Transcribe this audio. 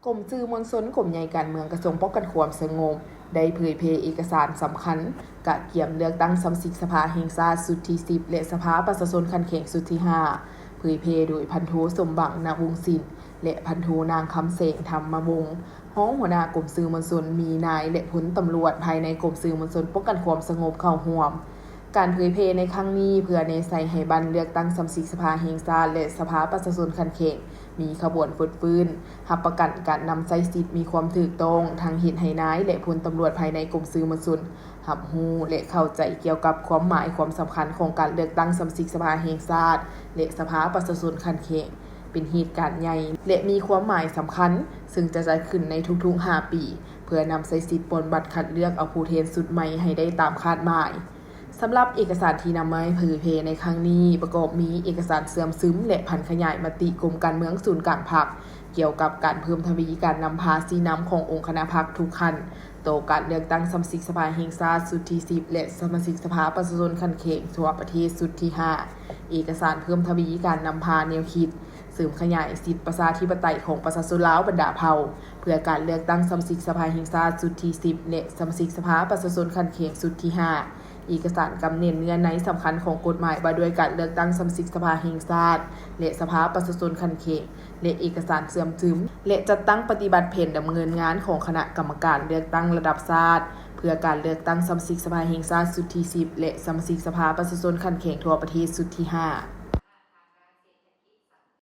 ກົມສື່ມວນຊົນ ກົມໃຫຍ່ການເມືອງ ກະຊວງປ້ອງກັນຄວາມສະຫງົບ ໄດ້ເຜີຍແຜ່ເອກະສານສຳຄັນ ກະກຽມເລືອກຕັ້ງສະມາຊິກສະພາແຫ່ງຊາດຊຸດທີສິບ ແລະ ສະພາປະຊາຊົນຂັ້ນແຂງຊຸດທີຫ້າ ເຜີຍແຜ່ໂດຍພັນໂທ ສົມຫວັງ ນະວົງສິນ ແລະ ພັນໂທ ນາງ ຄຳແສງ ທຳມະວົງ ຮອງຫົວໜ້າກົມສື່ມວນຊົນ ມີນາຍ ແລະ ພົນຕຳຫຼວດພາຍໃນກົມສື່ມວນຊົນປ້ອງກັນຄວາມສະຫງົບເຂົ້າຮ່ວມ. ການເຜີຍແຜ່ໃນຄັ້ງນີ້ ເພື່ອແນໃສ່ໃຫ້ບັ້ນເລືອກຕັ້ງສະມາຊິກສະພາແຫ່ງຊາດ ແລະ ສະພາປະຊາຊົນຂັ້ນແຂງ ມີຂະບວນຟົດຟື້ນ, ຮັບປະກັນການນຳໃຊ້ສິດມີຄວາມຖືກຕ້ອງ, ທັງເຮັດໃຫ້ນາຍ ແລະ ພົນຕຳຫຼວດພາຍໃນກົມສື່ມວນຊົນ ຮັບຮູ້ ແລະ ເຂົ້າໃຈກ່ຽວກັບຄວາມໝາຍຄວາມສຳຄັນຂອງການເລືອກຕັ້ງສະມາຊິກສະພາແຫ່ງຊາດ ແລະ ສະພາປະຊາຊົນຂັ້ນແຂງ ເປັນເຫດການໃຫຍ່ ແລະ ມີຄວາມໝາຍສຳຄັນ, ເຊິ່ງຈະຈັດຂຶ້ນໃນທຸກໆຫ້າປີ ເພື່ອນຳໃຊ້ສິດປ່ອນບັດຄັດເລືອກເອົາຜູ້ແທນຊຸດໃໝ່ໃຫ້ໄດ້ຕາມຄາດໝາຍ. ສຳລັບເອກະສານທີ່ນຳມາເຜີຍແຜ່ໃນຄັ້ງນີ້ ປະກອບມີເອກະສານເຊື່ອມຊຶມ ແລະ ຜັນຂະຫຍາຍມະຕິກົມການເມືອງສູນກາງພັກ ກ່ຽວກັບການເພີ່ມທະວີການນຳພາຊີ້ນຳຂອງອົງຄະນະພັກທຸກຂັ້ນ ຕໍ່ການເລືອກຕັ້ງສະມາຊິກສະພາແຫ່ງຊາດຊຸດທີສິບ ແລະ ສະມາຊິກສະພາປະຊາຊົນຂັ້ນແຂງທົ່ວປະເທດຊຸດທີຫ້າ, ເອກະສານເພີ່ມທະວີການນຳພາແນວຄິດ ເສີມຂະຫຍາຍສິດປະຊາທິປະໄຕຂອງປະຊາຊົນລາວບັນດາເຜົ່າ ເພື່ອການເລືອກຕັ້ງສະມາຊິກສະພາແຫ່ງຊາດຊຸດທີສິບ ແລະ ສະມາຊິກສະພາປະຊາຊົນຂັ້ນແຂງຊຸດທີຫ້າ, ເອກະສານກຳເໜັດເນື້ອໃນສຳຄັນຂອງກົດໝາຍວ່າດ້ວຍການເລືອກຕັ້ງສະມາຊິກສະພາແຫ່ງຊາດ ແລະ ສະພາປະຊາຊົນຂັ້ນແຂງ ແລະ ເອກະສານເຊື່ອມຊຶມ ແລະ ຈັດຕັ້ງປະຕິບັດແຜນດຳເນີນງານຂອງຄະນະກຳມະການເລືອກຕັ້ງລະດັບຊາດ ເພື່ອການເລືອກຕັ້ງສະມາຊິກສະພາແຫ່ງຊາດຊຸດທີສິບ ແລະ ສະມາຊິກສະພາປະຊາຊົນຂັ້ນແຂງທົ່ວປະເທດຊຸດທີຫ້າ.